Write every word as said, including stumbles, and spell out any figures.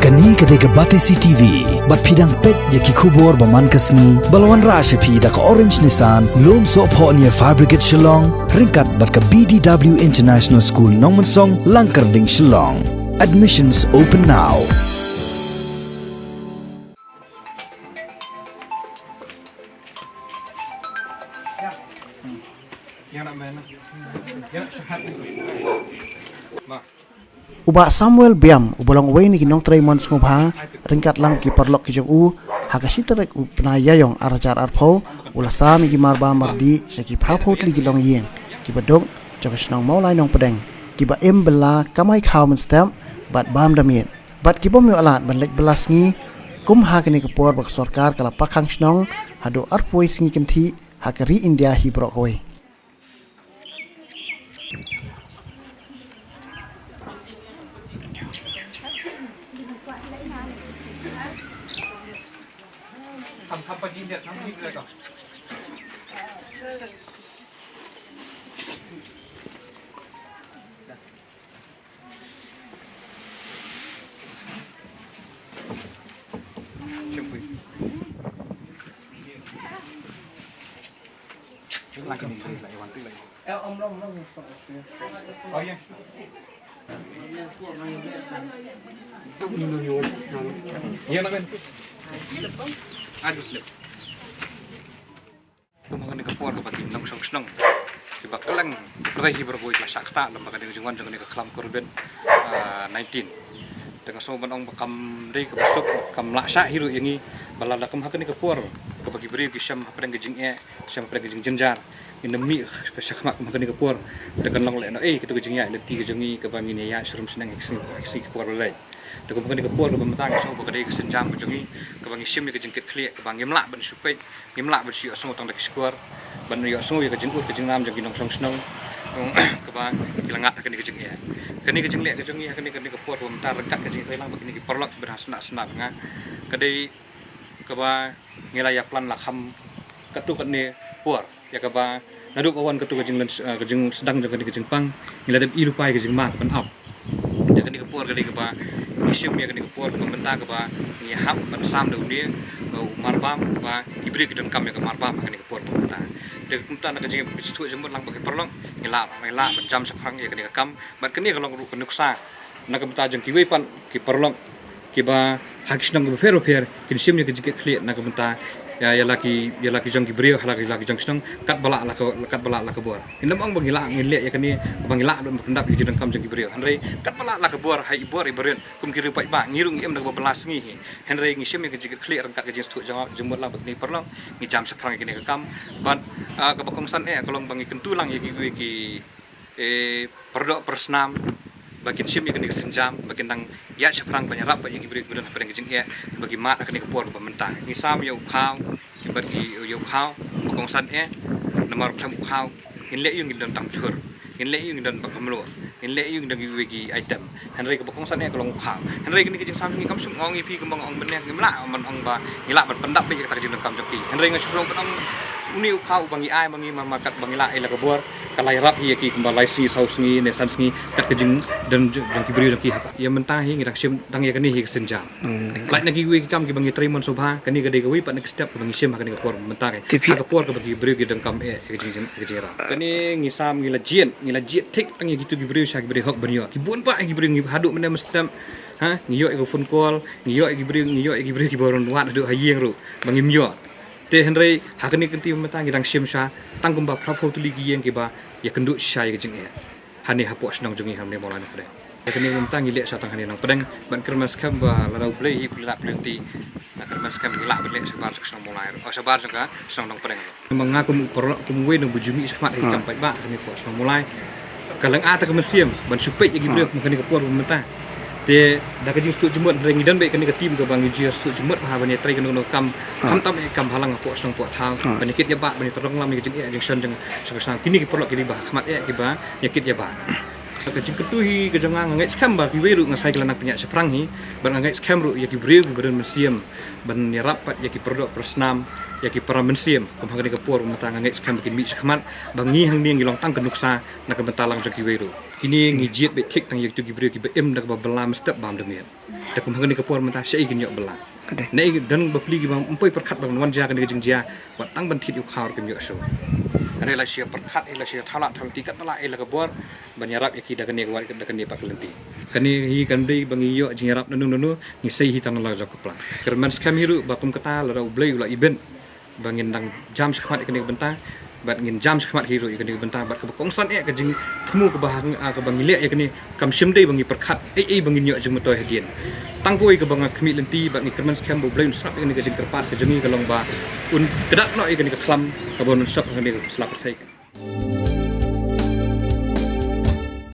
Kane ka dei ka Batesi T V, bad phi dang peit ïa ki khubor ba man ka sngi, ba la wanrah sha phi da ka Orange Nissan, Lumsohphoh near Fire Brigade Shillong, ryngkat bad ka B D W International School Nongmensong, Langkyrding, Shillong. Admissions open now. U Bah Samuel Biam, uba long uwei na ki nongtrei mon sngewbha, ryngkat lang ki paralok ki jong u, ha ka shi tarik u bnai Ïaïong ar hajar arphew, u la sam ïa ki marbam mardih sha ki phraphew tylli ki longïing kiba duk jong ka shnong Mawlai Nongpdeng, kiba im bylla kamai khaw mynstep bad bam da miet, bad ki bym ïoh lad ban leit bylla sngi, kum ha kane ka por ba ka sorkar ka la pakhang shnong haduh arphew wei sngi kynthih ha ka ri India hi baroh kawei. Kum ha kane ka por kaba ki nongshong shnong kiba kylleng pyrthei hi baroh kawei ki la shah ktah lem bad ka dei ka jingwan jong kane ka khlam Covid, ah, nineteen. Te nga sngew ban ong ba kam dei kaba suk, kam lah shah hi ruh ïa ngi ba lada kum ha kane ka por kaba ki briew ki shem hapdeng ka jingeh, shem hapdeng ka jingjynjar, ngin ym mih ka shakhmat kum ha kane ka por. Te kan long lehnohei kato ka jingïaid lynti ka jong ngi kaba ngin ïaid sharum shnong ha ki sngi, ha ki sngi ki por ba la leit. Te kum ha kane ka por kaba mynta nga sngew ba ka dei ka sienjam ka jong ngi kaba ngi shim ïa ka jingkitkhlieh kaba ngim lah ban shu peit, ngim lah ban shu ïohsngew tang da ki shkor, ban ïohsngew ïa ka jingud ka jingnam jong ki nongshong shnong kaba ki la ngat ha kane ka jingeh. Kane ka jingleh ka jong ngi ha kane, kane ka por kaba mynta ryngkat ka jingïatreilang bad kine ki paralok kiba dang sngewbha sngewbha bad nga, ka dei kaba ngi la ïa plan la kham katto katne por ïa kaba naduh ba wan katto ka jinglan, eh, ka jingsdang jong kane ka jingpang, ngi la dep i lypa ïa ka jingma ka ban ap. Ïa kane ka por ka dei kaba ngi shim ïa kane ka por kaba mynta kaba ngi hap ban sam da une, eh, u marbam, kaba ki briew ki donkam ïa ka marbam ha kane ka por kaba mynta. Te kumta na ka jingpynsngewthuh jingmut lang bad ki paralok, ngi lah, ngi lah ban jam shaphrang ïa kane ka kam bad kane ka long ruh ka nuksa na ka bynta jong kiwei pat ki paralok kiba ha ki shnong kiba pher bapher kin shim ïa ka jingkitkhlieh na ka bynta ïa, ïa la ki, ïa la ki jong ki briew, ha la ki, la ki jong shnong, katba lah la ka, katba lah la ka bor. Ngin ym ong ba ngi lah, ngin leh ïa kane ba ngi lah ban pyndap ïa ka jingdonkam jong ki briew. Hynrei katba lah la ka bor ha i bor iba rit kum ki riewpaidbah, ngi ruh ngi im na kaba bylla sngi hi. Hynrei ngi shim ïa ka jingkitkhlieh ryngkat ka jingpynsngewthuh jingmut lang bad kine ki paralok, ngi jam shaphrang ïa kane ka kam. Bad, ah, kaba kongsan eh ka long ba ngi kyntu lang ïa kiwei ki eh, pyrdoh pyrsnam ba kin shim ïa kane ka sienjam, ba kin nang ïaid shaphrang ban ïarap bad ïa ki briew kiba don hapdeng ka jingeh, ba ki mad ha kane ka por ba mynta. Ngi sam ïa u khaw bad ki, ïa u khaw ba kongsan eh, namar khlem u khaw ngin leh ïa u ngin don tang jhur, ngin leh ïa u ngin don ba kham luh, ngin leh ïa u ngin don kiwei ki item. Hynrei kaba kongsan eh ka long u khaw. Hynrei kane ka jingsam ngi kam shym ong ïa phi kumba nga ong mynne, ngim lah ban ong ba ngi lah ban pyndap beit ïa kata ka jingdonkam jong ki. Hynrei nga shu sngew ban ong une u khaw uba ngi ai ma ngi, ma, ma katba ngi lah ai la ka bor, ka la ïarap hi ïa ki kumba lai sngi, saw sngi ne san sngi kat ka jingdon jong, jong ki briew jong ki haba. Ïa mynta hi ngi dang shim tang ïa kane hi ka sienjam. Hmm, lait na kiwei ki kam kiba ngi trei mon sngewbha, kane ka dei kawei pat na ki step kaba ngi shim ha kane ka por mynta ka. Te phi ha ka por kaba ki briew ki donkam eh ïa ka jing, ïa ka jingïarap. Kane ngi sam ngi la jied, ngi la jied thik tang ïa kito ki briew sha ki briew hok ban ïoh. Ki bun bha ïa ki briew ngi haduh mynne mynstep. Ha, ngi ïoh ïa ka phone call, ngi ïoh ïa ki briew, ngi ïoh ïa ki briew kiba rung wad haduh ha ïing ruh ba ngim ïoh. Te hynrei ha kane ka kynti mynta ngi dang shim sha tang kumba phraphew tylli ki ïing kiba ïakynduh shisha ïa ka jingeh hane hapoh shnong jong ngi hangne Mawlai Nongpdeng. Ïa kane mynta ngi leh sha tang hangne Nongpdeng, ban kyrmen skhem ba lada U Blei hi u la pynlong lynti, nga kyrmen skhem ngi lah ban leh shabar jong ka shnong Mawlai ruh, oh, shabar jong ka shnong Nongpdeng ruh. Namar nga kum u paralok, kum uwei na u ba ju mih shakhmat ha ki kam paidbah hangne hapoh shnong Mawlai, ka long kata ka mynsiem ban shu peit ïa ki briew ha kane ka por ba mynta. Te da ka jingsngewthuh jingmut, hynrei ngi don beit kane ka team kaba ngi ju sngewthuh jingmut bha ban ïatrei kano kano ka kam, khamtam ïa ka kam bahalang hapoh shnong hapoh thaw, ban ïakit ïabah, ban ïatylli lang lam ïa ka jingeh jingshon jong, jong ka shnong. Kine ki paralok ki dei ba ha khmat eh kiba ïakit ïabah. Ka jingkyntu hi ka jong nga, nga ngeit skhem ba kiwei ruh nga sngew ki la nang pynïaid shaphrang hi, bad nga ngeit skhem ruh ïa ki briew kiba don mynsiem ban ïarap pat ïa ki pyrdoh pyrsnam, ïa ki para mynsiem. Kum ha kane ka por mynta nga ngeit skhem ba kin mih shakhmat, ba ngi hangne ngi long tang ka nuksa na ka bynta lang jong kiwei ruh. Kine ngi jied beit thik tang ïa kito ki briew kiba im da kaba bylla mynstep bam da miet. Te kum ha kane ka por mynta shaei kin ïoh bylla. Naei don bapli kiba ym poi pyrkhat ba wan jia kane ka jingjia, wat tang ban thied ïa u khaw ruh kim ïoh shuh. Hynrei la shu pyrkhat, la shu thaw lad thaw lynti katba lah ïa la ka bor ban ïarap ïa ki da kane ka wat da kane pat ka lynti. Kane hi kam dei ba ngi ïoh jingïarap nanu nanu, ngi sei hi tang na la jong ka plang. Kyrmen skhem hi ruh ba kum kata lada U Blei u la ibit ba ngin dang jam shakhmat ïa kane ka bynta, bad ngin jam shakhmat hi ruh ïa kane ka bynta, bad kaba kongsan eh ka jingthmu kaba hang, ah, kaba ngi leh ïa kane kam shym dei ba ngi pyrkhat ei ei ba ngin ïoh jingmyntoi hadien. Tang kawei kaba nga khmih lynti bad ngi kyrmen skhem ba U Blei un sngap ïa kane ka jingkyrpad ka jong ngi ka long ba un kdat noh ïa kane ka khlam kaba un sop ha kane ka sla pyrthei.